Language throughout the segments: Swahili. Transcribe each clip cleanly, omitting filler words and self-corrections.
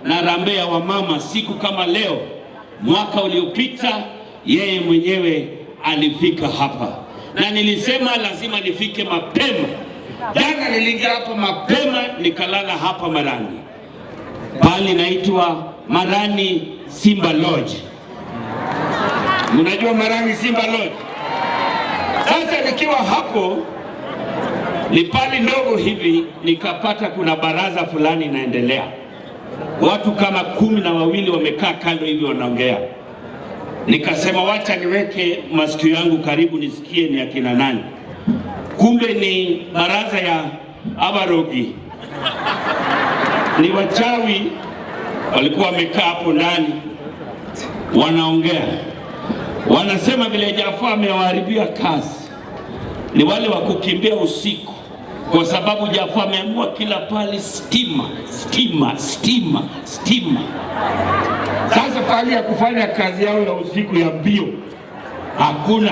na harambee ya wamama siku kama leo mwaka uliopita, yeye mwenyewe alifika hapa, na nilisema lazima nifike mapema. Jana niliingia hapa mapema, nikalala hapa Marani, pale inaitwa Marani Simba Lodge. Mnajua Marani Simba Lodge? Sasa nikiwa hapo ni pali ndogo hivi, nikapata kuna baraza fulani inaendelea, watu kama 12 wamekaa kando hivi wanaongea. Nikasema wacha niweke masikio yangu karibu nisikie ni akina nani. Kumbe ni baraza ya Abarogi, ni wachawi walikuwa wamekaa hapo ndani wanaongea, wanasema vile Jafaa amewaharibia kazi ni wale wa kukimbia usiku, kwa sababu Jafaa ameamua kila pali stima, stima, stima, stima. Sasa pahali ya kufanya kazi yao ya usiku ya mbio hakuna.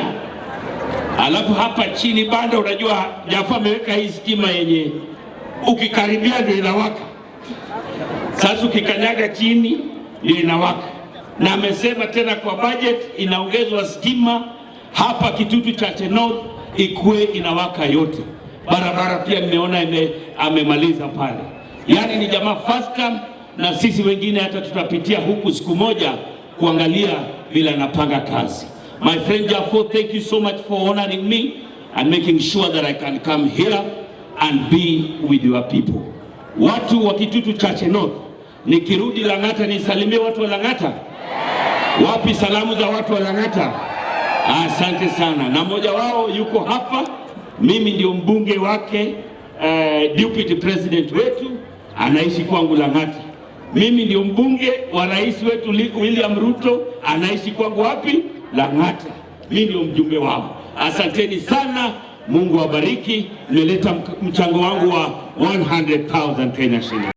Alafu hapa chini bado, unajua Jafaa ameweka hii stima yenye ukikaribia ndio inawaka. Sasa ukikanyaga chini ndio inawaka, na amesema tena kwa budget inaongezwa stima hapa Kitutu Chache North ikuwe inawaka yote. Barabara pia nimeona amemaliza pale. Yaani ni jamaa faster, na sisi wengine hata tutapitia huku siku moja kuangalia vile anapanga kazi. My friend Jafo, thank you so much for honoring me and making sure that I can come here and be with your people. Watu wa Kitutu Chache North, nikirudi Lang'ata nisalimie watu wa Lang'ata. Wapi salamu za watu wa Lang'ata? Asante sana. Na mmoja wao yuko hapa, mimi ndio mbunge wake, deputy president wetu anaishi kwangu Lang'ata. Mimi ndio mbunge wa rais wetu William Ruto, anaishi kwangu wapi? Lang'ata. Mimi ndio mjumbe wao. Asanteni sana, Mungu awabariki. Nimeleta mchango wangu wa 100,000 Kenya shillings.